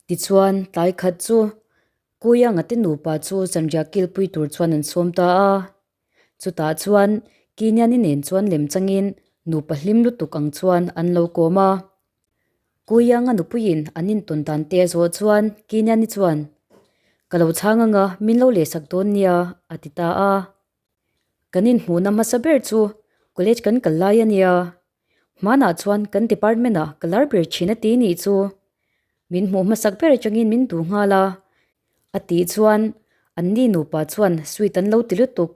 Tichuan, tlai khat chu Kuianga te nupa chu zanriah kilpui tur chuan an sawm ta a. Chutah chuan Kiniani nen chuan lem changin nupa hlim lutuk ang chuan an lo kawm a. Kuianga nupuiin an intawn dan te a zawh chuan Kiniani chuan, Ka lo chhang anga min lo lehsak dawn nia, a ti ta a. Kan inhmuhna hmasa ber chu college kan kal lai a nia. Hmanah chuan kan department ah ka lar ber thin a ti nih chu. Min hmuh hmasak ber atangin min duh nghal a. A tih chuan anni nupa chuan sweet an lo ti lutuk.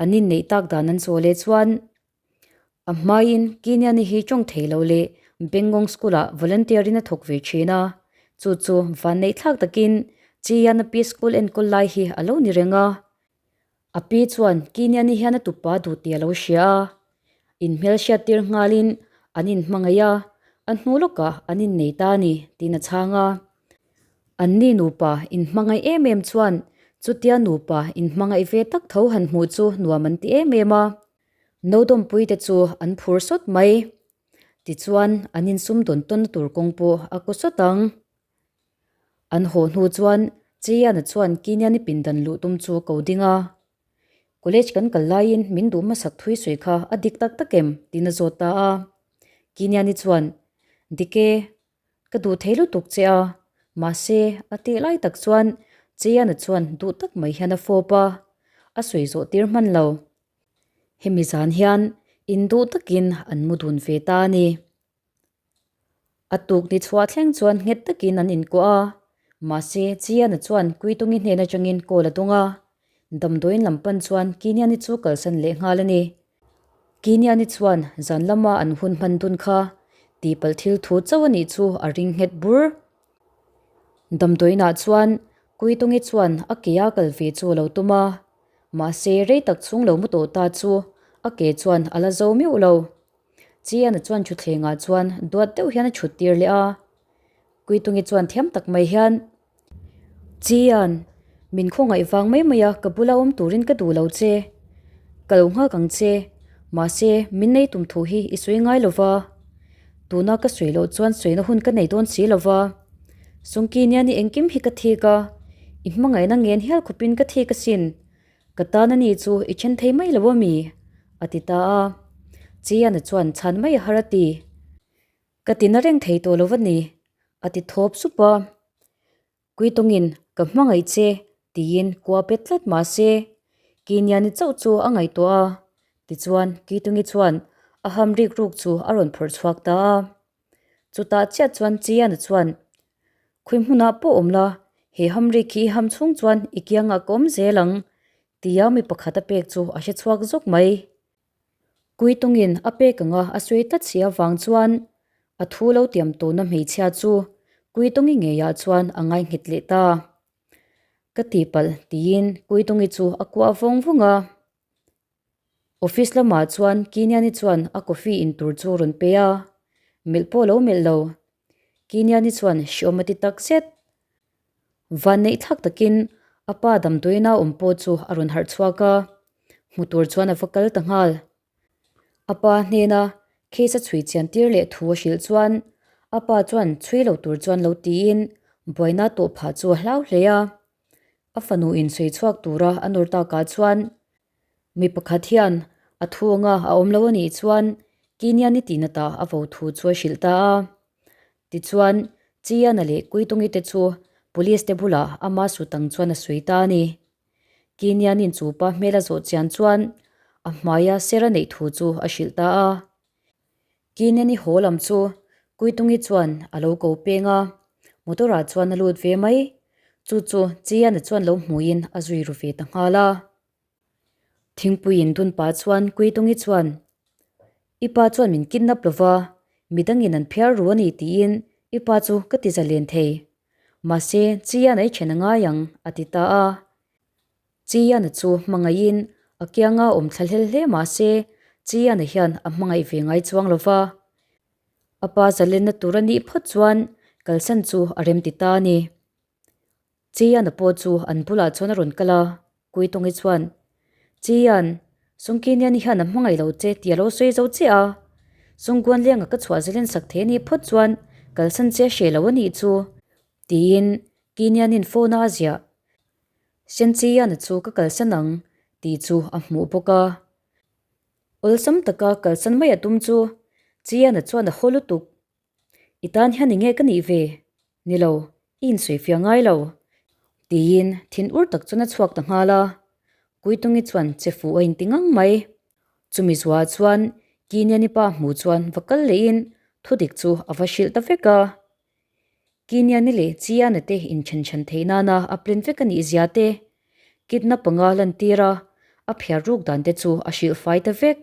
An inneih tak dan an chaw leh chuan a hmaiin Kiniani hi tawng thei lo leh Bengong School ah volunteer in a thawk ve thin a. Chu chu vanneih thlak takin Chiana Pi School enkawl lai hi a lo ni reng a. A pi chuan Kiniani hian a tupa duh tih a lo hria a, inhmelhriat tir nghalin an inhmangaih a, a hnu lawkah an innei ta a ni tiin a chhang a. Anni nupa inhmangaih em em chuan chutia nupa inhmangaih ve tak tho han hmuh chu nuam an ti em em a, Nodawmpuite chu an phur sawt mai. Tichuan an insum dawn tawnna tur kawng pawh a kaw sawt ang. An haw hnu chuan Cheyana chuan Kiniani pindan luh tum chu a ko ding a. College kan kal laiin min duh hmasak thui sawi kha a dik tak tak em? tiin a zawt ta a. Kiniani chuan, Dik e, ka duh thei lutuk che a, mahse a tih lai tak chuan Cheyana chuan duh tak mai hian a fawp a, a sawi zawh tir hman lo. Hemi zan hian induh takin an mu dun ve ta a ni. A tuk ni chhuah thleng chuan nghet takin an inkuah a, mahse Chiana chuan Kuitungi hnen atangin call a dawng a, damdawiin lam pan chuan Kiniani chu kalsan leh nghal a ni. Kiniani chuan zan lama an hun hman dun kha tihpalh thil thu chauh a nih chu a ring nghet bur. Damdawiinah chuan Kuitungi chuan a ke a kal ve chu a lo tum a, mahse rei tak chhung lo mu tawh ta chu a ke chuan a la zo meuh lo. Chiana chuan thutthlengah chuan duat deuh hian a chhut tir leh a, Kuitungi chuan thiam tak mai hian, Chian, min khawngaih vang mai mai a, ka bula awm turin ka duh lo che. Ka lo nghak ang che, mahse min nei tum thu hi i sawi ngai lo va, tuna ka sawi loh chuan sawina hun ka nei dawn si lo va. Sungki nian i engkim hi ka thik a, i hmangaihna ngen hial khawpin ka thik asin. Ka tan a ni chu i then thei mai lo a mi? a ti ta a. Chiana chuan chhan mai a har a ti. Ka ti na reng thei tawh lo va ni, a ti thawp sup a. Kuitawngin ka hmangaih che tiin kua pet tlat mah se, Kiniani chauh chu a ngaihtuah a. Tichuan Kuitungi chuan a ham rik ruk chu a rawn phawrh chhuak ta a. Chutah chiah chuan Chiana chuan, Khawi hmunah pawh awm la, he hamri khi i ham chhung chuan i kiangah ka awm zel ang, tia mi pakhat a pek chu a hre chhuak zawk mai. Kuitungin a pek anga a sawi tlat si avang chuan a thu lo tiam tawhna hmeichhia chu Kuitungi ngeiah chuan a ngai nghet leh ta. Ka tihpalh, tiin Kuitungi chu a kuah vawng vawng a. Office lamah chuan Kiniani chuan a coffee in tur chu rawn pe a, melh pawh lo melh lo. Kiniani chuan hriawm a ti tak zet. Vanneih thlak takin a pa damdawiina awm pawh chu a rawn harh chhuak a, hmu tur chuan a va kal ta nghal. A pa hnena case a chhui chian tir leh thu a hrilh chuan a pa chuan chhui lo tur chuan lo tiin buaina tawh phah chu a hlau hle a. A fanu in sawi chhuak tura a nawr takah chuan Mi pakhat hian a thu anga a awm lo a nih chuan Kiniani tihna ta a vo thu chu a hrilh ta a. Tichuan, Chiana leh Kuitungi te chu Police te bulah ama sut ang chuan a sawi ta a ni. Kinianin chu pa hmel a zawh chian chuan a hmaia ser a neih thu chu a hrilh ta a. Kiniani haw lam chu Kuitungi chuan a lo ko peng a, motor ah chuan a lut ve mai. Chu chu Chiana chuan lo hmuin a zui ru ve ta nghal a. Thingpui in dun pah chuan Kuitungi chuan, I pa chuan min kidnap lova, midangin an phiar ru a ni tiin i pa chu ka ti zalen thei. Mahse, Chiana i then a ngai ang, a ti ta a. Chiana chu hmangaihin a kianga awm thla hlel hle mahse, Chiana hian a hmangaih ve ngai chuang lova. A pa zalenna tur a nih phawt chuan kalsan chu a remti ta a ni. Chiana pawh chu an bulah chuan a rawn kal a, Kuitungi chuan, Chian, Sungkiniani hian a hmangaih lo che tih a lo sawi zo che a, Sungguanlianga ka chhuah zelen sak thei a nih phawt chuan kalsan che a hreh lo a nih chu. Tiin Kinianin phone-a a ziah. Senchiana chu ka kalsan ang tih chu a hmuh bawk a. Awlsam taka kalsan mai a tum chu Chiana chuan a haw lutuk. I tan hian enge ka nih ve? Ni lo, i insawifiah ngai lo. Tiin thin ur tak chuan a chhuak ta nghal a. Kuitungi chuan che fuh a inti ngang mai. Chumi zuah chuan Kiniani pa hmuh chuan va kal lehin thudik chu a va hrilh ta vek a. Kiniani leh Chiana te inthen chhan theih nana a plan vek a nih zia te, kidnap panga lantir a, a phiar ruk dan te chu a hrilh fai ta vek.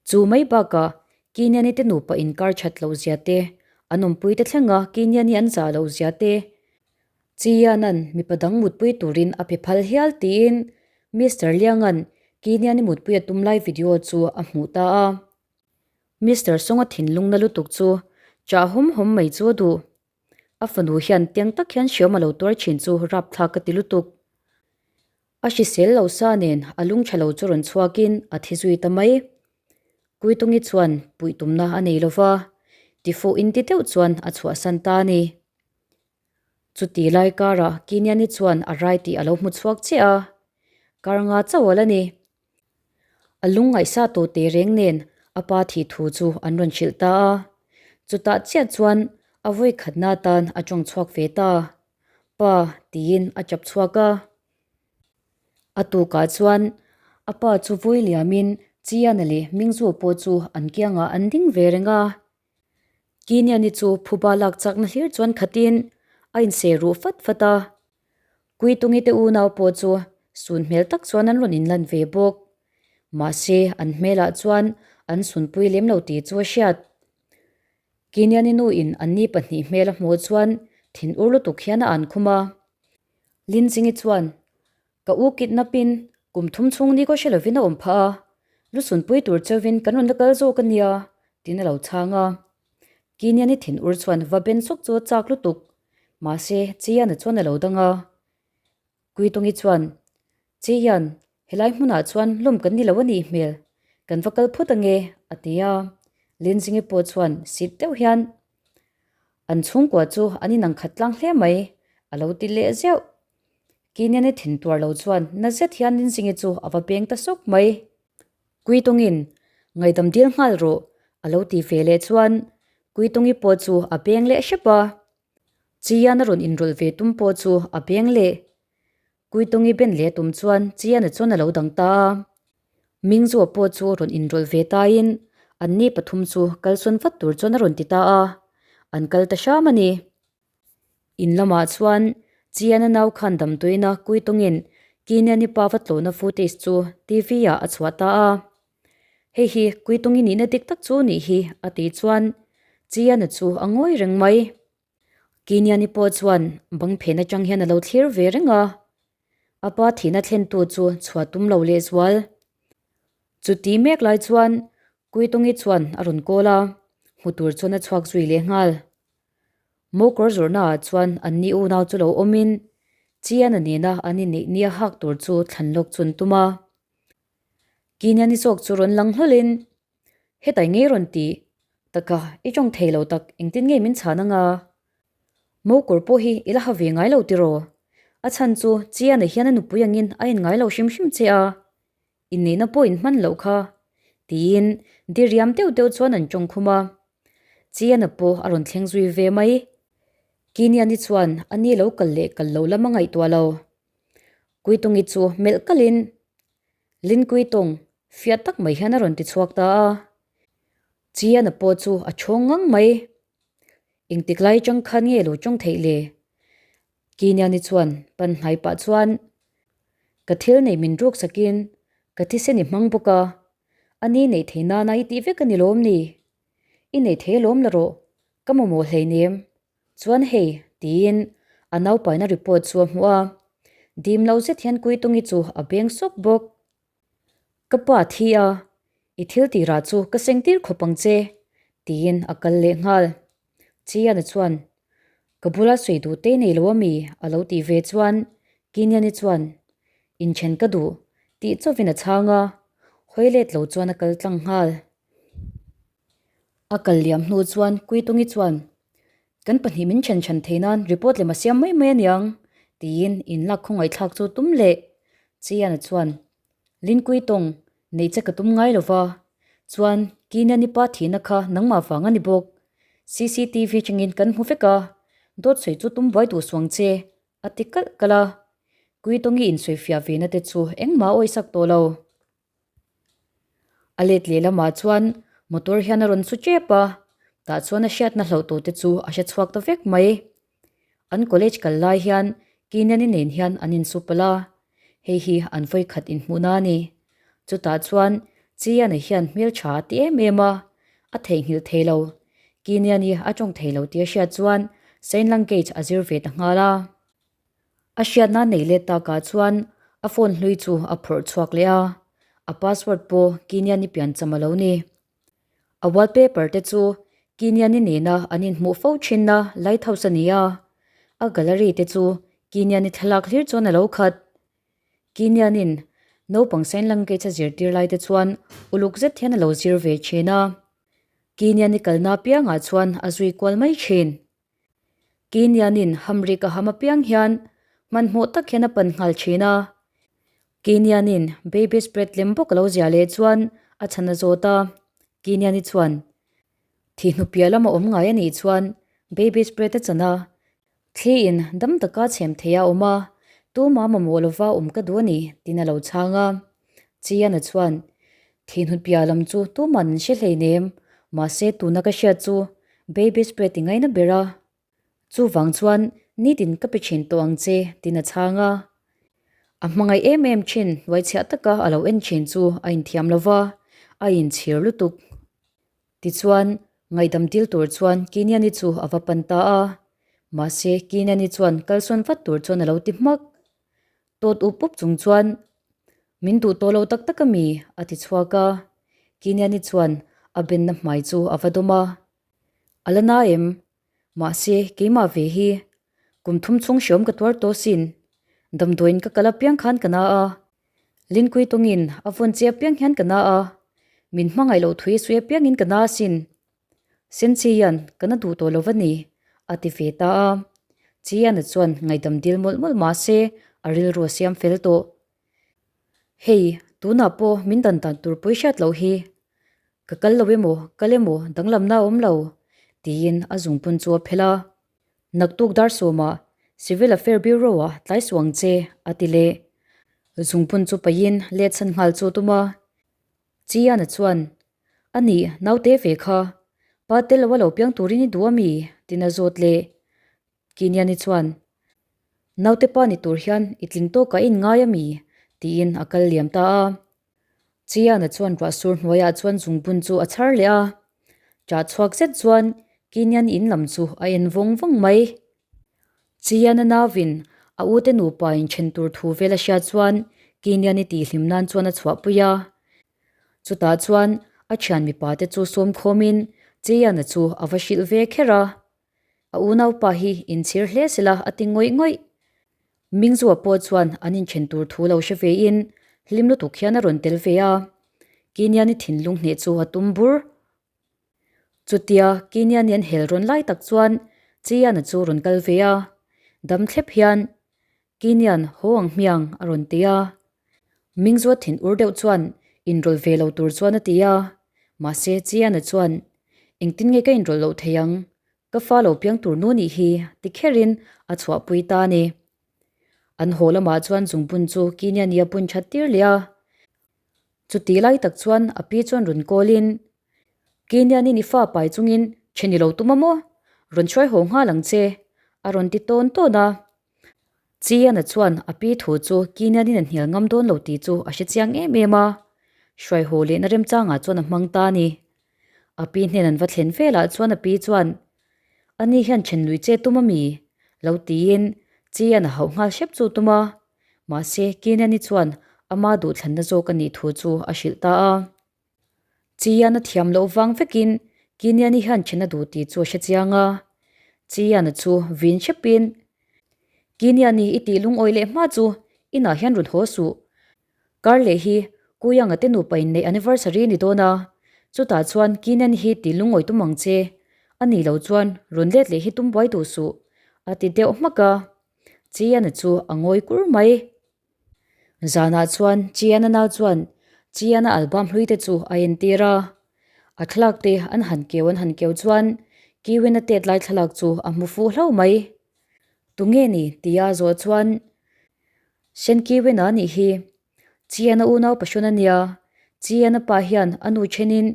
Chu mai bakah Kiniani te nupa inkar that loh zia te, an awmpui te thlenga Kiniani an zah loh zia te, Chiana'n mipa dang mutpui turin a pe phal hial tiin Mister Lianga'n Kiniani mutpui a tum lai video chu a hmuh ta a. Mister Songa thinlung na lutuk chu chah hawm hawm mai chu a duh. A fanu hian tiang tak hian hriam a lo tuar thin chu rapthlak ka ti lutuk. A hrisel lo sa nen a lung tha lo chu rawn chhuakin a thi zui ta mai. Kuitungi chuan puih tumna a nei lova, tifuh inti deuh chuan a chhuahsan ta a ni. Chuti lai karah Kiniani chuan a rai tih a lo hmu chhuak chiah a, kar nga chauh a la ni. A lungngaihsa tawh teh reng nen a pa thih thu chu an rawn hrilh ta a. Chutah chiah chuan a vawi khatna atan a tawng chhuak ve ta. Pa tiin a chap chhuak a. A tukah chuan a pa chu vawi liamin Chiana leh Mingzu pawh chu an kiangah an ding ve reng a. Kiniani chu phuba lak chakna hlir chuan khatin a inseh ruh fat fat a. Kuitungi te unau pawh chu sun hmel tak chuan an rawn inlan ve bawk. Mahse, an hmelah chuan an sunpui lem lo tih chu a hriat. Kiniani nuin anni pahnih hmel a hmuh chuan thin ur lutuk hian a an khum a. Linzingi chuan, Ka u kidnap-in kum thum chhung ni kaw hre lovin a awm phah a, lu sunpui tur cheuhin kan rawn la kal zawk a nia, tiin a lo chhang a. Kiniani thin ur chuan va ben sawk chu a chak lutuk, mahse Chiana chuan a lo dang a. Kuitungi chuan, Chian, helai hmunah chuan lawm kan ni lo a nih hmel, kan va kal phawt ange, a ti a. Linzingi pawh chuan sit deuh hian, An chhungkua chu an inang khat tlang hle mai, a lo ti leh zeuh. Kiniani thin tuar lo chuan na zet hian Linzingi chu a va peng ta sawk mai. Kuitungin, Ngaidam dil nghal rawh, a lo ti ve leh chuan Kuitungi pawh chu a beng leh hrep a. Chian a rawn inrawlh ve tum pawh chu a beng leh. Kuitungi ben leh tum chuan Chiana chuan a lo dang ta a. Mingzua pawh chu rawn inrawlh ve tain anni pathum chu kalsawn vat tur chuan a rawn ti ta a. An kal ta hram a ni. In lamah chuan Chiana nau khan damtuina Kuitawngin Kiniani pa va tlawhna footage chu TV ah a chhuah ta a. Hei hi Kuitawngi nihna dik tak chu nih hi a tih chuan Chiana chu a ngawi reng mai. Kiniani pawh chuan bang phen atang hian a lo thlir ve reng a. A pa thihna thlentu chu chhuah tum lo lehzual. Chuti mek lai chuan Kuitongi chuan a rawn kawl a, hmu tur chuan a chhuak zui leh nghal. Mawkawr zawrhnaah chuan an ni unau chu lo awmin Chiana nena an inneih nia hak tur chu thlan lawk chu an tum a. Kiniani zawk chu rawn lang hlawlhin, Hetai ngei rawn ti, taka i tawng thei lo tak engtin nge min chhan anga? Mawkawr pawh hi i la ha ve ngai lo tiraw? A chhan chu Chiana hian a nupui angin a en ngai lo hrim hrim che a. Inneihna pawh in hman loh kha, tiin diriam deuh deuh chuan an tawng khum a. Chiana pawh a rawn thleng zui ve mai. Kiniani chuan a ni lo kal leh kal lo lam a ngaihtuah lo. Kuitungi chu melh kalin, Lin Kuitung, fiah tak mai hian a rawn ti chhuak ta a. Chiana pawh chu a chhawng ngang mai. Engtik lai chang khan nge lo tawng theih le? Kiniani chuan pan hnai pah chuan, Ka thil nei min ruk sakin ka thisen i hmang bawk a, a ni neih thei nana i tih vek a ni lawm ni? I nei thei alawm la rawh, ka mamawh hleinem. Chuan hei, tiin a naupaina report chu a hmuh a, dim lo zet hian Kuitungi chu a beng sawk bawk. Ka pa thi a, i thil tirah chu ka seng tir khawp ang che, tiin a kal leh nghal. Chiana chuan, Ka bula sawi duh te nei lo ami? a lo tih ve chuan Kiniani chuan, Inthen ka duh, tih chawvin a chhang a, hawi let lo chuan a kal tlang nghal. A kal liam hnu chuan Kuitungi chuan. Kan pahnih min then chhan thei nan report lem a siam mai mai aniang, tiin inlak khawngaihthlak chu tum leh Chiana chuan Linkui tawng neih che ka tum ngai lo va, chuan Kiniani pa thihna kha nangmah vang a ni bawk. CCTV atangin kan hmu vek a, dawt sawi chu tum buai duh suang che, a ti kalh kalh a. Kuitongi insawifiah ve na te chu engmah a awisak tawh lo. A let leh lamah chuan motor hian a rawn su tep a, tah chuan a hriatna hlauh tawh te chu a hre chhuak ta vek mai. An college kal lai hian Kinani nen hian an insu palh a, hei hi an vawi khat inhmuhna a ni. Chutah chuan Chiana hian hmeltha a ti em em a, a theihnghilh thei lo. Kiniani a tawng thei lo tih a hriat chuan sign language a zir ve ta nghal a. A hriatna nei let takah chuan a phone hlui chu a phawrh chhuak leh a, a password pawh Kiniani piancham a lo ni. A wallpaper te chu Kiniani nena an inhmuh fo thinna lighthouse a ni a, a gallery te chu Kiniani thlalak hlir chuan a lo khat. Kinianin naupang sign language a zirtir lai te chuan uluk zet hian a lo zir ve thin a, Kiniani kalna apiangah chuan a zui kual mai thin. Kinianin hamrik a ham apiang hian hmanhmawh tak hian a pan nghal thin a. Kinianin baby spread lem bawk a lo ziah leh chuan a chhan a zawt a. Kiniani chuan, Thihnu piah lama awm ngai a nih chuan baby spread a chan a. Thliin dam taka chhem thei a awm a, tuma mamawh lova awm ka duh a ni, tiin a lo chhang a. Chiana chuan, Thihnu piah lam chu tuman an hre hleinem, mahse tuna ka hriat chu Baby spread i ngaina ber a, chuvang chuan nitin ka pe thin tawh ang che tiin a chhang a. A hmangaih em em thin hnuaichhiah taka a lo en thin chu a inthiam lo va, a inchhir lutuk. Tichuan, ngaihdam dil tur chuan Kiniani chu a va pan ta a, mahse Kiniani chuan kalsawn vat tur chuan a lo ti hmak. Tawt up up chung chuan, Min duh tawh lo tak tak a mi? a ti chhuak a. Kiniani chuan a benna hmai chu a va dawm a. A la na em? Mahse, keimah ve hi kum thum chhung hreawm ka tuar tawh sin. Damdawiin ka kal apiang khan ka na a. Linkui tawngin a vawn che apiang hian ka na a. Min hmangaih loh thui sui apiangin ka na asin. Senchian ka na duh tawh lo va ni, a ti ve ta a. Chiana chuan ngaihdam dil mawlh mawlh mah se a rilru a siam fel tawh. Hei, tunah pawh min dan dan tur pawi hriat loh hi. Ka kal lo emaw, kal emaw danglamna a awm lo, tiin a zungpun chu a phelh a. Naktuk dar sawmah Civil Affair Bureau-ah tlai suh ang che, a ti leh. Zungpun chu pahin let chhan nghal chu a tum a. Chiana chuan, A nih, naute ve kha. Pa tel lo a lo piang turin i duh a mi? tiin a zawt leh. Kiniani chuan, Naute pa ni tur hian i tling tawkah i inngai a mi? tiin a kal liam ta a. Chiana chuan ruah sur hnuaiah chuan zungbun chu a chhar leh a. Ṭah chhuak zet chuan Kiniani in lam chu a en vawng vawng mai. Chiana nauvin a ute nupa inthen tur thu vel a hriat chuan Kiniani tihhlim nan chuan a chhuahpui a. Chutah chuan a thian mipa te chu sawm khawmin Chiana chu a va hrilh ve kher a. A unaupa hi inchhir hle sela a ti ngawih ngawih. Mingzua pawh chuan an inthen tur thu lo hre vein hlim lutuk hian a rawn tel ve a. Kiniani thinlung hneh chu a tum bur. Chutia Kiniani an hel rawn lai tak chuan Chiana chu rawn kal ve a. Dam thlep hian Kinian haw ang hmiang a rawn ti a. Mingzua thin ur deuh chuan inrawlh ve lo tur chuan a ti a. Mahse Chiana chuan, Engtin nge ka inrawlh loh thei ang? Ka fa lo piang tur nu nih hi ti kherin a chhuahpui ta a ni. An haw lamah chuan zungbun chu Kiniani a bun that tir leh a. Chuti lai tak chuan a pi chuan rawn kawlin, Kinianin i fa pai chungin che ni lo tum a maw? Rawn hruai haw nghal ang che, a rawn ti tawn tawn a. Chiana chuan a pi thu chu Kinianin a hnial ngam dawn lo tih chu a hre chiang em em a, hruai haw lehna remchangah chuan a hmang ta a ni. A pi hnen an va thlen velah chuan a pi chuan, Ani hian then lui che tum a mi? lo tiin Chiana hauh nghal hrep chu tum a. Mahse, Kiniani chuan ama duhthlanna zawk a nih thu chu a hrilh ta a. Chiana thiam loh vang vekin Kiniani hian then a duh tih chu a hre chiang a. Chiana chu vin hrepin, Kiniani i tih lungawi leh hma chu inah hian rawn haw suh. Kar leh hi Kuyanga te nupa inneih anniversary ni dawn a, chutah chuan Kiniani hi tih lungawi tum ang che. A nih loh chuan rawn let leh hi tum buai duh suh, a ti deuh hmak a. Chiana chu a ngawi kur mai. Zanah chuan Chiana nau chuan Chiana album hlui te chu a entir a. A thlalak te an han keu an han keu chuan Kiwina tet lai thlalak chu a hmu fuh hlauh mai. Tunge ni? tia zawh chuan Sen Kiwina nih hi. Chiana unau pahrawn a nia. Chiana pa hian a nu thenin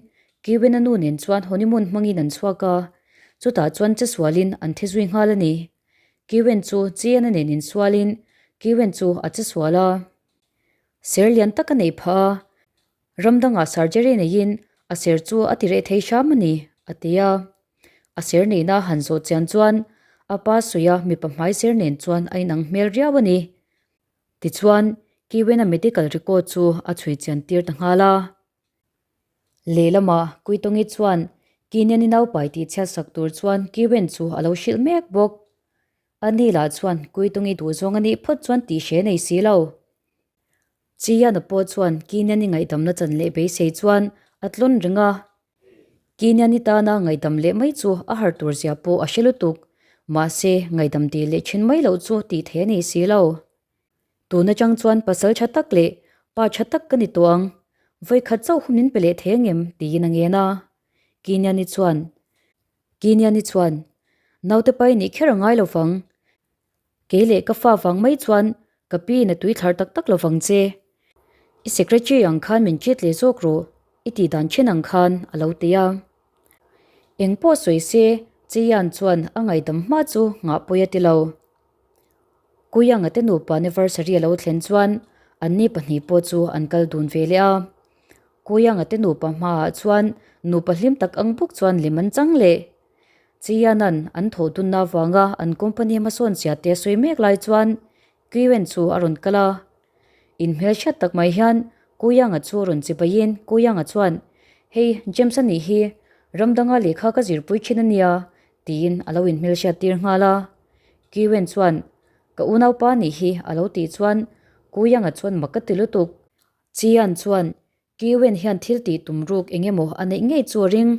Kiwina nu nen chuan honeymoon hmangin an chhuak a, chutah chuan chesualin an thi zui nghal a ni. Kiwen chu Chiana nen insualin Kiwen chu a chesual a. Ser lian tak a neih phah a, ram dangah surgery neiin a ser chu a ti reh thei hram a ni, a ti a. A ser neihna han zawh chian chuan a pa suia mipa hmai ser nen chuan a inang hmel riau a ni. Tichuan, Kiwen-a medical record chu a chhui chian tir ta nghal a. Lehlamah Kuitongi chuan Kiniani naupai tih chhiat sak tur chuan Kiwen chu a lo hrilh mek bawk. Ani lah chuan Kuitongi duhzawng a nih phawt chuan tih hre nei si lo. Chiana pawh chuan Kiniani ngaihdamna chan leh beisei chuan a tlawn reng a. Kiniani tana ngaihdam leh mai chu a har tur zia pawh a hre lutuk. Mahse, ngaihdam tih leh thin mai loh chu tih theih a nei si lo. Tun atang chuan pasal tha tak leh pa tha tak ka ni tawh ang, vawikhat chauh hun min pe leh thei angem? tiin a ngen a. Kiniani chuan, Kiniani chuan, Naute pai nih kher a ngai lo vang. Kei leh ka fa vang mai chuan ka pi in a tui thlar tak tak lo vang che. I secretary ang khan min treat leh zawk rawh, i tih dan then ang khan, a lo ti a. Eng pawh sawi se, Chiyan chuan a ngaihdam hma chu nghah pawi a ti lo. Kuyanga te nupa anniversary a lo thlen chuan anni pahnih pawh chu an kal dun ve leh a. Kuyanga te nupa hmaah chuan nupa hlim tak ang bawk chuan lem an chang leh. Chiyanan an thawh dunna avanga an company hmasawn zia te a sawi mek lai chuan Kiwen chu a rawn kal a. Inhmelhriat tak mai hian Kuyanga chu rawn chibaiin Kuyanga chuan, Hei James a nih hi, ram danga lehkha ka zirpui thin a nia, tiin a lo inhmelhriat tir nghal a. Kiwen chuan, Ka unaupa nih hi, a lo tih chuan Kuyanga chuan mak ka ti lutuk. Chian chuan, Kiwen hian thil tih tum ruk eng emaw a neih ngei chu a ring.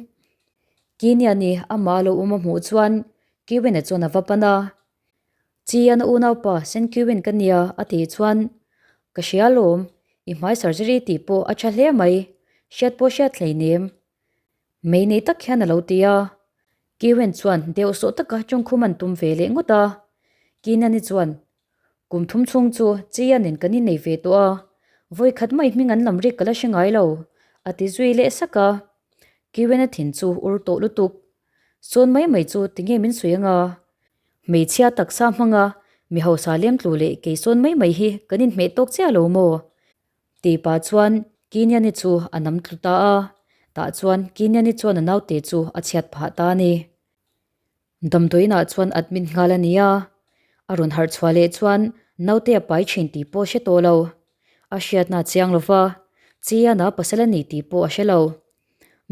Kiniani amah a lo awm a hmuh chuan Kiwen-a chuan a va pan a. Chian a unaupa Sen Kiwen ka nia a tih chuan, Ka hria alawm, i hmai surgery tih pawh a tha hle mai, hriat pawh hriat hleinem. Mei nei tak hian a lo ti a. Kiwen chuan deuh sawh taka chawngkhum an tum ve leh ngawt a. Kinani chuan, Kum thum chhung chu Chia nen kan innei ve tawh a, vawi khat mai hming an lam rik ka la hre ngai lo, a ti zui leh sak a. Kiwena thin chu ur tawh lutuk. Sawn mai mai chu tinge min sawi anga? Hmeichhia taksa hmanga mi hausa lem tlu leh kei sawn mai mai hi kan inhmeh tawk chiah lo maw? Tih pah chuan Kiniani chu a nam tlu ta a, tah chuan Kiniani chuan a naute chu a chhiat phah ta a ni. Damdawiinah chuan admit nghal a ni a, a rawn harh chhuah leh chuan naute a pai thin tih pawh a hre tawh lo. A hriatna a chiang lo va, Chiana pasal a ni tih pawh a hre lo.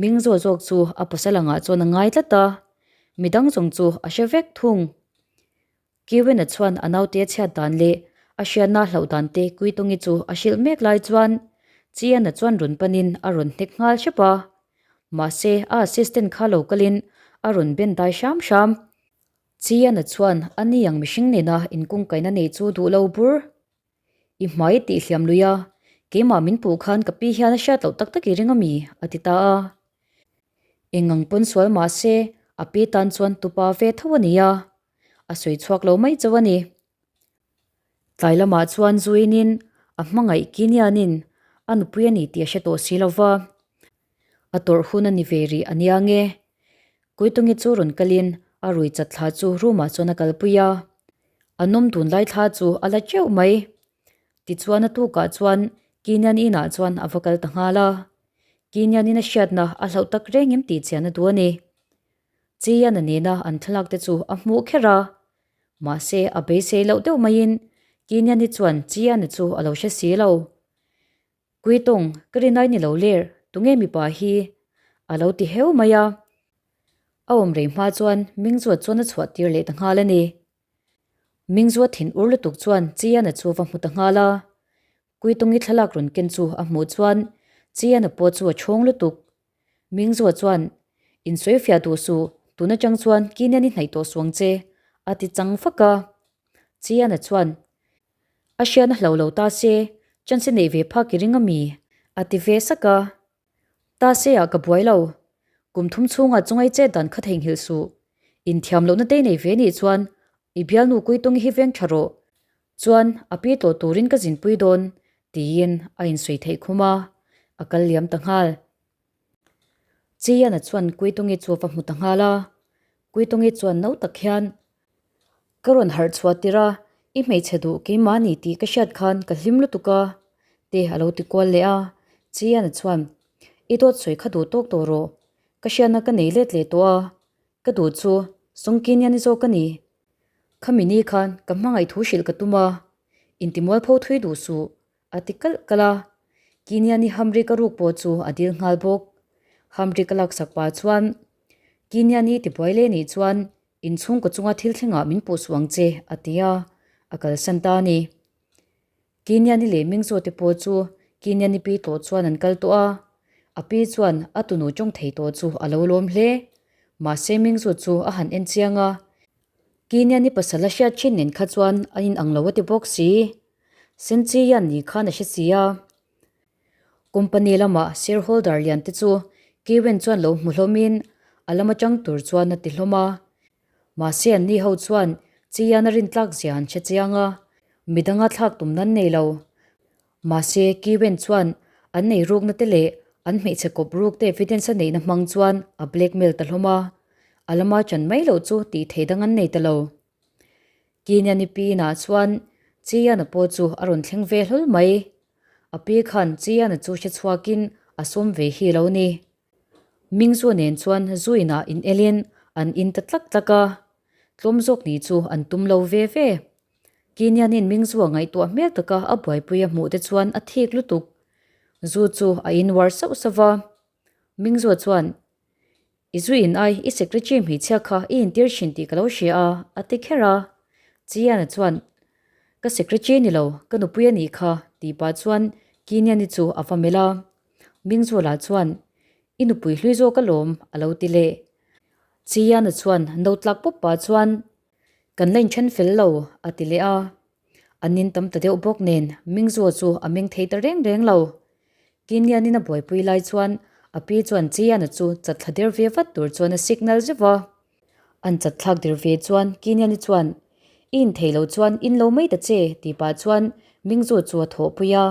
Ming zawk zawk chu a pasal angah chuan a ngai tlat a, midang zawng chu a hre vek thung. Kiwena chuan a naute a chhiat dan leh a hriatna hlauh dan te Kuitongi chu a hrilh mek lai chuan Chiana chuan rawn panin a rawn hnek nghal hrep a. Mahse, a assistant kha lo kalin a rawn ben dai hram hram. Chiana chuan a ni ang mihring nena inkungkaina nei chu duh lo bur. I hmai tih hliam lui a, keimah min puh khan ka pi hian a hriat loh tak tak i ring a mi? a ti ta a. Eng ang pawn sual mah se, a pi tan chuan tupa ve tho a ni a. A sawi chhuak lo mai chauh a ni. Tlai lamah chuan Zuinin a hmangaih Kinianin a nupui a ni tih a hre tawh si lo va. A tawrh hun a ni ve rih a nia nge. Kuitungi chu rawn kalin a rui chat thla chu room ah chuan a kalpui a. A nawm dun lai thla chu a la teuh mai. Tichuan a tukah chuan Kinian inah chuan a va kal ta nghal a. Kinianin a hriatna a hlauh tak reng em tih chian a duh a ni. Chiana nena an thlalak te chu a hmuh kher a. Mahse a beisei loh deuh maiin Kiniani chuan Chiana chu a lo hre si lo. Kuitawng, ka rinai ni lo ler, tunge mipa hi? A lo ti heu mai a. A awm rei hma chuan Mingzuat chuan a chhuah tir leh ta nghal a ni. Mingzuat thin ur lutuk chuan Chiana chu va hmu ta nghal a. Kuitongi thlalak rawn ken chu a hmuh chuan Chiana pawh chu a chhawng lutuk. Mingzuat chuan, Insawi fiah duh suh. Tun atang chuan Kinian i hnaih tawh suang che, a ti chang fak a. Chiana chuan, A hriatna hlo lo ta se, chance neih ve phak i ring a mi? a ti ve sak a. Ta se ah ka buai lo. Kum thum chhungah chungai chet dan kha theihnghilh suh. Inthiam lohna te nei ve nih chuan i bialnu Kuitungi hi veng tha rawh. Chuan a pi tlawh turin ka zinpui dawn, tiin a insawi theih khum a, a kal liam ta nghal. Chiana chuan Kuitungi chu a va hmu ta nghal a, Kuitungi chuan no tak hian, Ka rawn harh chhuah tir a, i hmeichhe duh keimah ni tih ka hriat khan ka hlim lutuk a, te a lo ti kual leh a. Chiana chuan, I dawt sawi kha duh tawk tawh rawh, ka hriatna ka nei let leh tawh a, ka duh chu Sawngkinian i zawk a ni. Khami ni khan ka hmangaih thu hrilh ka tum a, intimualpho thui duh suh, A ti kalh kalh a, Kiniani Hamrik a ruk pawh chu a dil nghal bawk. Hamrik a laksak pah chuan, Kiniani tibuai leh nih chuan inchhungkaw chunga thil thlengah min puh suh ang che, a ti a, a kalsan ta a ni. Kiniani leh Mingzaw te pawh chu Kiniani pi tawh chuan an kal tawh a, a pi chuan a tunu tawng thei tawh chu a lo lawm hle. Mahse Mingzaw chu a han en chiang a, Kiniani pasal a hriat thin nen kha chuan an inang lo a ti bawk si. Senchi hian ni khan a hre si a. Company lama shareholder lian te chu Kiwen chuan lo hmu hlawmin a lam atang tur chuan a ti hlawm a. Mahse an ni ho chuan Chian a rintlak zia an hre chiang a, midanga thlak tum nan nei lo. Mahse Kiwen chuan an nei rukna te leh an hmeichhe kawp ruk te evidence a neihna hmang chuan a blackmail ta hlawm a. A lama chan mai loh chu tih theih dang an nei ta lo. Kiniani pinah chuan Chiana pawh chu a rawn thleng ve hlawl mai. A pi khan Chiana chu hre chhuakin a sawm ve hi lo ni. Mingzu nen chuan zu inah in elin an in ta tlak tlak a, tlawm zawk ni chu an tum lo ve ve. Kinianin Mingzu a ngaihtuah hmel taka a buaipui a hmuh te chuan a thik lutuk. Zu chu a in uar sauh sauh va. Mingzu chuan I zu in ai, i secretary hmeichhia kha i intir thin tih ka lo hria a, a ti kher a. Chiana chuan, Ka secretary ni lo, ka nupui a nih kha, tih pah chuan Kiniani chu a va melh a. Mingzula chuan, I nupui hlui zawk alawm, a lo ti leh. Chiana chuan no tlak pawp pah chuan, Kan la inthen fel lo, a ti leh a. An in tam ta deuh bawk nen Mingzua chu a meng thei ta reng reng lo. Kinianin a buaipui lai chuan a pi chuan Chiana chu chatthla der ve vat tur chuan a signal zeuh va. An chatthlak der ve chuan Kiniani chuan, I inthei lo chuan in lo mai ta che, tih pah chuan Mingzua chu a thawhpui a.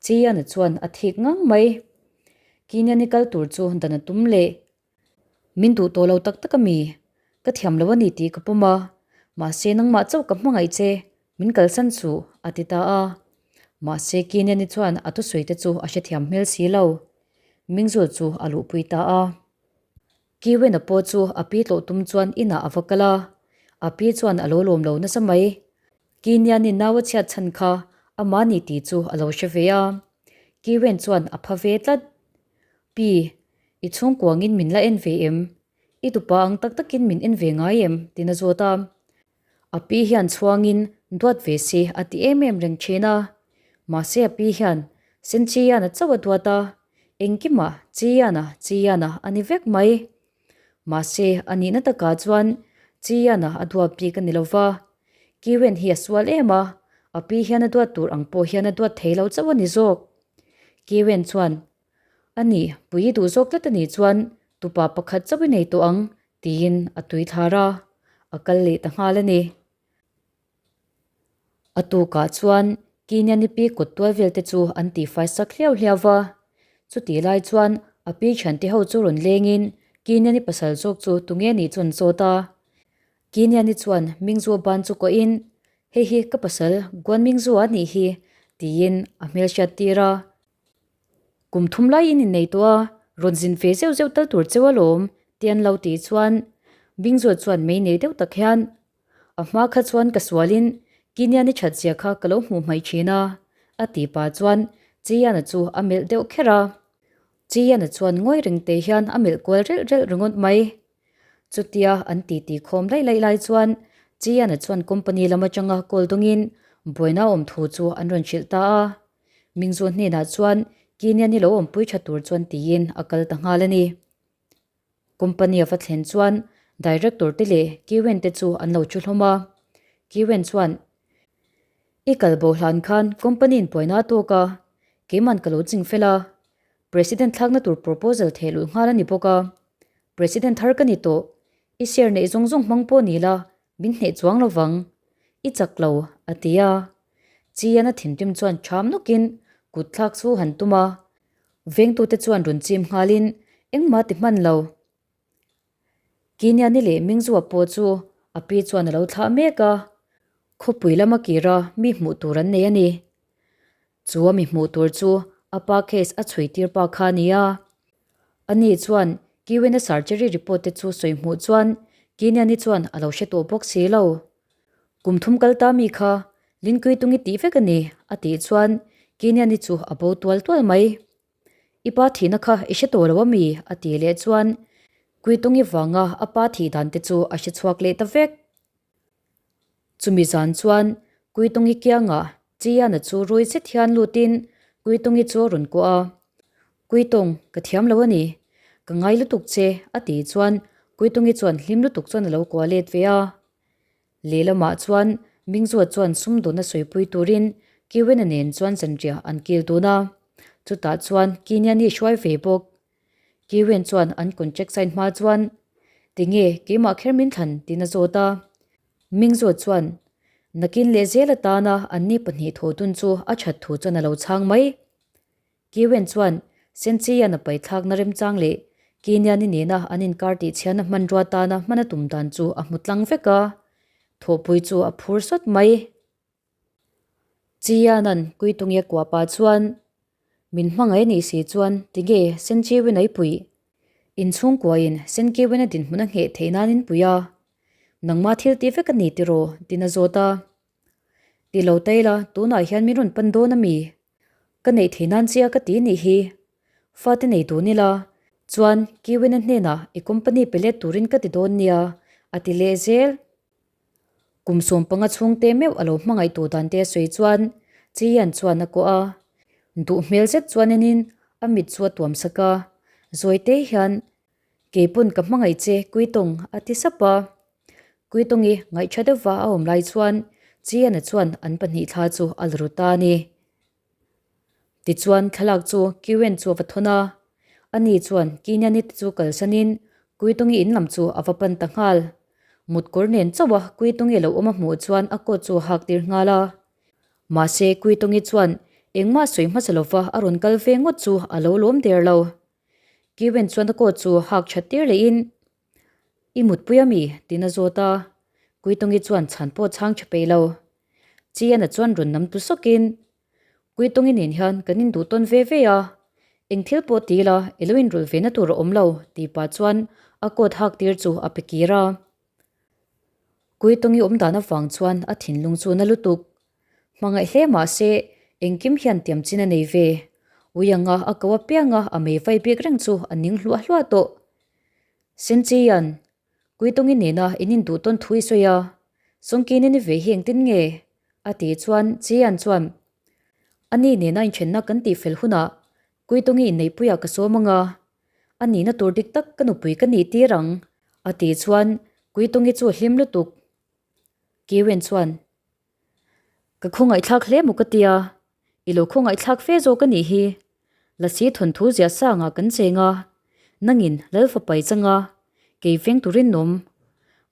Chiana chuan a thik ngang mai. Kiniani kal tur chu dan a tum leh. Min duh tawh lo tak tak a mi? Ka thiam lo a ni tih ka pawm a, mahse nangmah chauh ka hmangaih che, min kalsan suh, a ti ta a. Mahse Kiniani chuan a thusawi te chu a hrethiam hmel si lo. Mingzul chu a luhpui ta a. Kiwena pawh chu a pi tlawh tum chuan inah a va kal a, a pi chuan a lo lawm lo nasa mai. Kiniani nau a chhiat chhan kha amah ni tih chu a lo hre ve a. Kiwen chuan a pha ve tlat. Pi, i chhungkuangin min la en ve em? I tupa ang tak takin min en ve ngai em? tiin a zawt a. A pi hian chhuangin duat ve se a ti em em reng thin a. Mahse a pi hian Senchiana chauh a duat a, engkimah Chiana Chiana a ni vek mai. Mahse a nihna takah chuan Chiana a duat bik a ni lo va, Kiwen hi a sual em a, a pi hian a duat tur ang pawh hian a duat thei lo chauh a ni zawk. Kiwen chuan, A ni, pui i duh zawk tlat a nih chuan tupa pakhat chauh i nei tawh ang, tiin a tui thlar a, a kal leh ta nghal a ni. A tukah chuan Kiniani pi kawt tual vel te chu an tihfai sak hliau hliau va. Chutih lai chuan a pi thiante ho chu rawn lengin Kiniani pasal zawk chu tunge nih chu an zawt a. Kiniani chuan Mingzu ban chu kawhin, Hei hi ka pasal Guan Mingzu a nih hi, tiin a hmelhriat tir a. Kum thum laiin innei tawh a, rawn zin ve zeuh zeuh tal tur cheu alawm, ti an lo tih chuan Bingzua chuan mei nei deuh tak hian, A hma kha chuan ka sualin Kiniani that zia kha ka lo hmuh hmaih thin a, a tih pah chuan Chiana chu a melh deuh kher a. Chiana chuan ngawi reng te hian a melh kual relh relh ringawt mai. Chutia an titi khawm laih laih lai chuan Chiana chuan company lam atanga call dawngin buaina awm thu chu an rawn hrilh ta a. Mingzu hnenah chuan Kiniani lo awmpui tha tur chuan tiin a kal ta nghal a ni. Company a va thlen chuan Director te leh Kiwen te chu an lo thu hlawm a. Kiwen chuan, I kal bo hlan khan company in buaina a tawk a, keiman ka lo ching fel a. President thlakna tur proposal theh luh nghal a ni bawk a. President thar ka ni tawh, i share neih zawng zawng hmang pawh ni la, min hneh chuang lo vang. I chak lo, a ti a. Chian a thinrim chuan ṭham nawkin kut thlak chu han tum a. Vengtute chuan rawn chim nghalin engmah ti hman lo. Kiniani leh Mingzua pawh chu a pi chuan a lo thlah mek a, khawpui lama kira mi hmuh tur an nei a ni. Chu a mi hmuh tur chu a pa case a chhui tir pa kha a ni a. Ani chuan Kiwena surgery report te chu sawi hmuh chuan Kiniani chuan a lo hre tawh bawk si lo. Kum thum kal ta mi kha Linkui tungi tih vek a ni a tih chuan Kiniani chu a bo tual tual mai. I pa thihna kha i hre tawh lo a mi? a ti leh chuan Kuitungi vanga a pa thih dan te chu a hre chhuak leh ta vek. Chumi zan chuan Kuitungi kiangah Chiana chu rui zet hian lutin Kuitungi chu a rawn kuah a. Kuitung, ka thiam lo a ni. Ka ngai lutuk che, a tih chuan Kuitungi chuan hlim lutuk chuan a lo kuah let ve a. Lehlamah chuan Mingzua chuan sumdawnna sawipui turin Kiwena nen chuan zanriah an kil dun a, chutah chuan Kiniani hruai ve bawk. Kiwen chuan an contract sign hma chuan, Tinge keimah kher min thlan? tiin a zawt a. Mingzua chuan, Nakin leh zel atana anni pahnih thawhdun chu a that thu chuan a lo chhang mai. Kiwen chuan Senchian a paithlakna remchang leh Kiniani nena an inkar tihchhiana hmanrua tana hman a tum dan chu a hmu tlang vek a, thawhpui chu a phur sawt mai. Chianan Kuitungia kuah pah chuan, Min hmangaih anih si chuan tinge Senchiwin a i puih? Inchhungkuain Senkiwin a dinhmun a ngheh theih nan in puih a, nangmah thil tih vek a ni tiraw? tiin a zawt a. Ti lo ta ila tunah hian min rawn pan dawn a mi? Ka neih thei nan chia ka ti nih hi. Fate nei dun ila, chuan Kiwina hnenah i company pe let turin ka ti dawn nia, a ti leh zel. Kum 15 chhungte meuh a lo hmangaih tur dan te a sawi chuan Chiyan chuan a kawh a. Duh hmel zet chuan enin a mit chu a tuam sak a, Zawite hian keipawn ka hmangaih che Kuitawng a ti sap a. Kuitongi ngaihṭha deuhva a awm lai chuan Chiana chuan an pahnih thla chu a la ru ta a ni. Tichuan thlalak chu Kiwen chu a va thawn a, ani chuan Kiniani te chu kalsanin Kuitongi in lam chu a va pan ta nghal. Mutkawr nen chauh a Kuitongi lo awm a hmuh chuan a coat chu a hak tir nghal a. Mahse Kuitongi chuan engmah sawi hmasa lova a rawn kal ve ngawt chu a lo lawm der lo. Kiwen chuan a coat chu hak ṭhat tir lehin I mutpui a mi? tiin a zawt a. Kuitungi chuan chhan pawh chhang tha peih lo. Chiana chuan rawn nam tu sawkin, Kuitungi nen hian kan induh tawn ve ve a, eng thil pawh ti ila i lo inrawlh ve na tur a awm lo, tih pah chuan a coat hak tir chu a pe kir a. Kuitungi awm dan avang chuan a thinlung chu na lutuk. Hmangaih hle mah se, engkim hian tiam chin a nei ve. Ui anga a ko apianga a mei vai bik reng chu a ning hluah hluah tawh. Senchian, Kuitungi nena in induh tawn thu i sawi a, Sawngkini ni ve hi engtin nge? a tih chuan Chian chuan, Ani nena inthenna kan tih fel hunah Kuitungi inneihpuiah ka sawm ang a, a nihna tur dik tak ka nupui ka nih tir ang, a tih chuan Kuitungi chu a hlim lutuk. Kiwen chuan, Ka khawngaihthlak hle maw ka tia, i lo khawngaihthlak fe zawk a nih hi. Lasi thawnthu ziah sangah kan cheng a, nangin Lal fapa i chang a, kei veng turin nawm.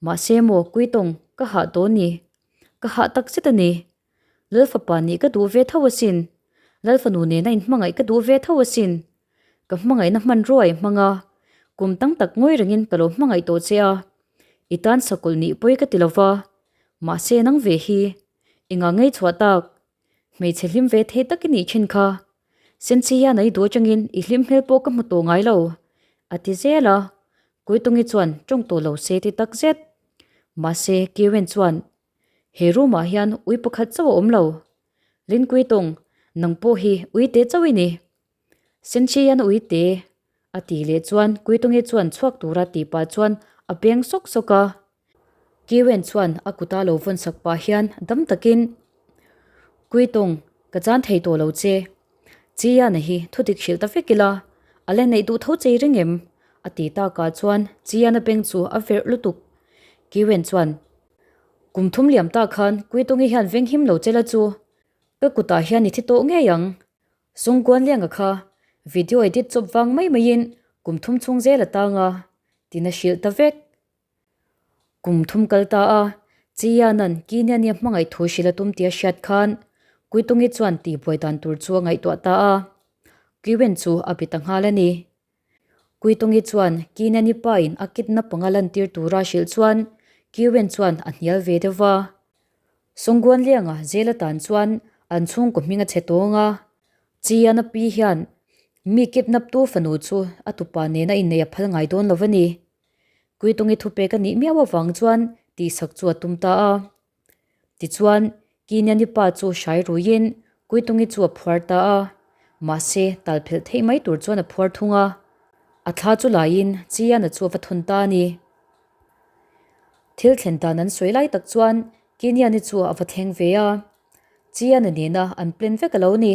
Mahse maw Kuitawng ka hah dawn ni, ka hah tak zet a ni. Lal fapa nih ka duh ve tho asin, Lal fanu nena inhmangaih ka duh ve tho asin. Ka hmangaihna hmanrua i hmang a, kum tam tak ngawi rengin ka lo hmangaih tawh che a, i tan sakawlh nih pawi ka ti lo va. Mahse nang ve hi, engah ngei chhuah tak? Hmeichhe hlim ve thei tak i nih thin kha. Senchi hian a i duh atangin i hlim hmel pawh ka hmu tawh ngai lo, a ti zel a. Kuitungi chuan tawng tawh lo se ti tak zet. Mahse Kiwen chuan, He room ah hian ui pakhat chauh a awm lo. Lin Kuitawng, nang pawh hi ui te chauh i ni. Senchi hian ui te, a tih leh chuan Kuitungi chuan chhuak tura tih pah chuan a beng sawk sawk a. Kiwen chuan a kuta lo vawn sak pah hian dam takin, Kuitawng, ka chan thei tawh lo che. Chiana hi thudik hrilh ta vek ila, a la neih duh tho chei reng em? A ti takah chuan Chiana beng chu a verh lutuk. Kiwen chuan, Kum thum liam ta khan Kuitungi hian venghim lo che la chu ka kutah hian i thi tawh ngei ang. Sungkuanlianga kha video edit chawp vang mai maiin kum thum chhung zel a tang a, tiin a hrilh ta vek. Kum thum kal ta a, Chianan Kiniani a hmangaih thu hrilh a tum tih a hriat khan Kuitungi chuan tihbuai dan tur chu a ngaihtuah ta a, Kiwen chu a bi ta nghal a ni. Kuitungi chuan Kiniani pa in a kidnap anga lantir tura a hrilh chuan Kiwen chuan a hnial ve deuh va. Sawngguanlianga zel atan chuan an chhungkaw hming a chhe tawng a, Chiana pi hian mi kidnap tu fanu chu a tupa nena inneih a phal ngai dawn lo va ni. Kuitungi thupek a nih miau avang chuan tihsak chu a tum ta a. Tichuan, Kiniani pa chu hrai ruiin Kuitungi chu a phuar ta a, mahse tal phelh theih mai tur chuan a phuar thung a. A thla chu laiin Chiana chu a va thawn ta a ni. Thil thlen dan an sawi lai tak chuan Kiniani chu a va thleng ve a, Chiana nena an plan vek a lo ni.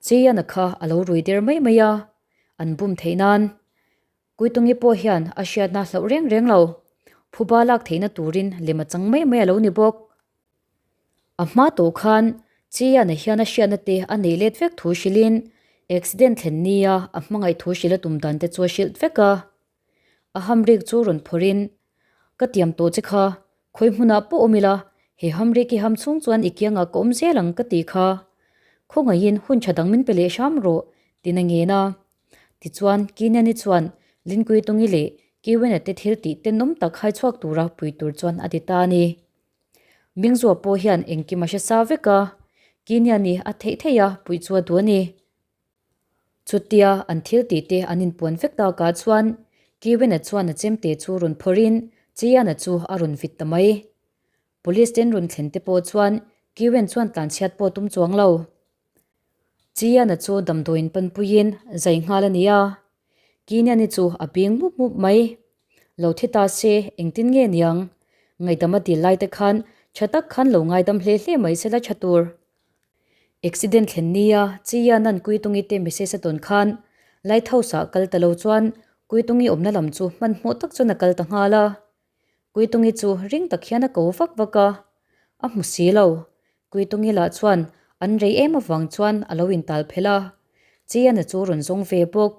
Chiana kha a lo rui der mai mai a, an bum theih nan. Kuitungi pawh hian a hriatna hlauh reng reng lo, phuba lak theihna turin lem a chang mai mai a lo ni bawk. A hma tawh khan Chiana hian a hriatna te a nei let vek thu hrilhin accident thlen nia a hmangaih thu hrilh a tum dan te chu a hrilh vek a. A hamrik chu rawn phawrhin, Ka tiam tawh che kha, khawi hmunah pawh awm ila, he hamrik i ham chhung chuan i kiangah ka awm zel ang ka tih kha. Khawngaihin hun tha dang min pe leh hram rawh, tiin a ngen a. Tichuan, Kinani chuan Linkuitungi leh Kiwena te thil tih tenawm tak hai chhuak tura pui tur chuan a ti ta a ni. Mingzua pawh hian engkim a hre sa vek a, Kiniani a theih theih a puih chu a duh a ni. Chutia an thil tih te an inpuan vek takah chuan Kiwena chuan a chemte chu rawn phawrhin Chiana chu a rawn vit ta mai. Police ten rawn thlen te pawh chuan Kiwen chuan tlanchhiat pawh tum chuang lo. Chiana chu damdawiin panpuiin zai nghal a ni a, Kiniani chu a bing mup mup mai. Lo thi ta se engtin nge niang? Ngaihdam a dil lai te khan tha tak khan lo ngaidam hle hle mai se la tha tur. Accident thlen nia Chiana'n Kuitungi te message a tawn khan Lighthouse ah kal ta lo chuan Kuitungi awmna lam chu hmanhmawh tak chuan a kal ta nghal a. Kuitungi chu ring tak hian a ko vak vak a, a hmu si lo. Kuitungi lah chuan an rei em avang chuan a lo intal phelh a, Chiana chu rawn zawng ve bawk.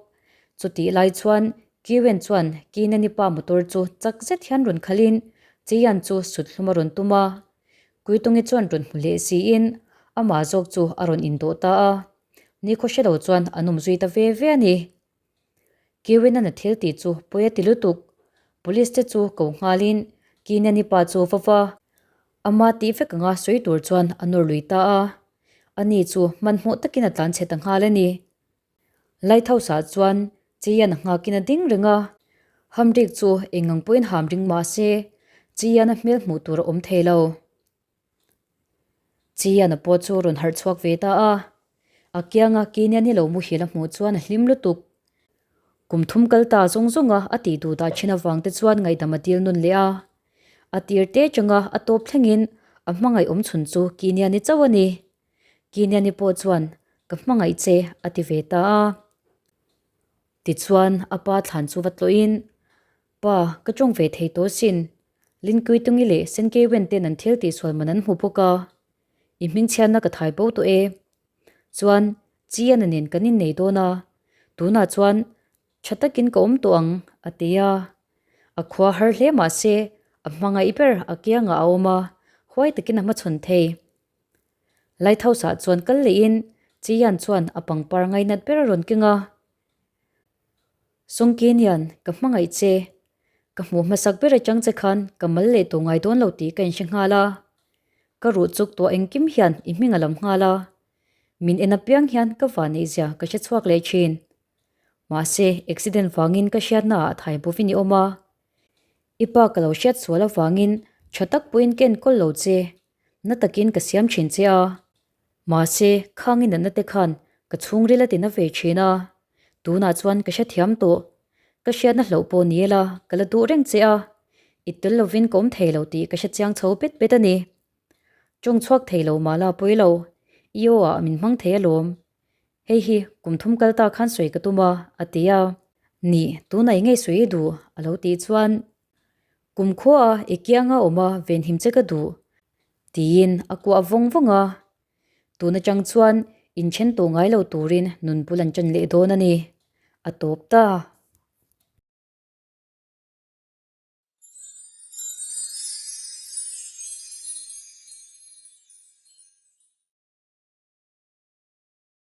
Chutih lai chuan Kiwen chuan Kinani pa motor chu chak zet hian rawn khalhin Chian chu sut hlum a rawn tum a. Kuitungi chuan rawn hmu leh siin amah zawk chu a rawn indawh ta a, nikhaw hre lo chuan an awm zui ta ve ve a ni. Kiwin-a'n a thil tih chu pawi a ti lutuk. Police te chu ko nghalin Kinani pa chu va va. Ama tih vek anga sawi tur chuan a nawr lui ta a. Ani chu hmanhmawh takin a tlan chhe ta nghal a ni. Lighthouse-ah chuan Chian a nghakin a ding reng a. Hamrik chu eng ang pawhin ham ring mah se Chian-a hmel hmuh tur a awm thei lo. Chiana pawh chu rawn harh chhuak ve ta a, a kianga Kiniani lo muhil a hmuh chuan a hlim lutuk. Kum thum kal ta zawng zawnga a tih duh dah thin avang te chuan ngaihdam a dil nawn leh a. A tir te changa a tawp thlengin a hmangaih awm chhun chu Kiniani chauh a ni. Kiniani pawh chuan ka hmangaih che a ti ve ta a. Tichuan a pa thlan chu va tlawhin, Pa, ka tawng ve thei tawh sin. Linkuitungi leh Senkeiwen ten an thil tihsual man an hmu bawk a, i hmingchhiatna ka thai bo tawh e. Chuan, Chiana nen kan innei dawn a, tunah chuan tha takin ka awm tawh ang, a ti a. A khua har hle mah se, a hmangaih ber a kiangah a awm a, huai takin a hmachhawn thei. Lighthouse-ah chuan kal lehin Chian chuan a pangpar ngainat ber a rawn keng a. Sawngkinian, ka hmangaih che. Ka hmuh hmasak ber atang che khan ka mal leh tawh ngai dawn lo tih ka inhre nghal a. Ka ruh chuk tawh engkim hian i hming a lam nghal a. Min en apiang hian ka vaneihzia ka hre chhuak leh thin. Mahse, accident vangin ka hriatnaah thai bovin i awm a. I pa ka lo hriat sual avangin tha tak pawhin ka enkawl lo che. Na takin ka siam thin che a. Mahse, khang i natna te khan ka chhungril a tina ve thin a. Tunah chuan ka hrethiam tawh. Ka hriatna hlauh pawh ni ela ka la duh reng che a. I tel lovin ka awm thei lo tih ka hrechiang chho bet bet a ni. Tawng chhuak thei lo mah la pawi lo. I aw ah min hmang thei alawm. Hei hi kum thum kal ta khan sawi ka tum a, a ti a. Nih, tunah i ngaihsawi i duh, a lo tih chuan, Kumkhua i kianga awm a venhim che ka duh, tiin a kuah vawng vawng a. Tun atang chuan inthen tawh ngai lo turin nun bul an ṭan leh dawn a ni. A tawp ta.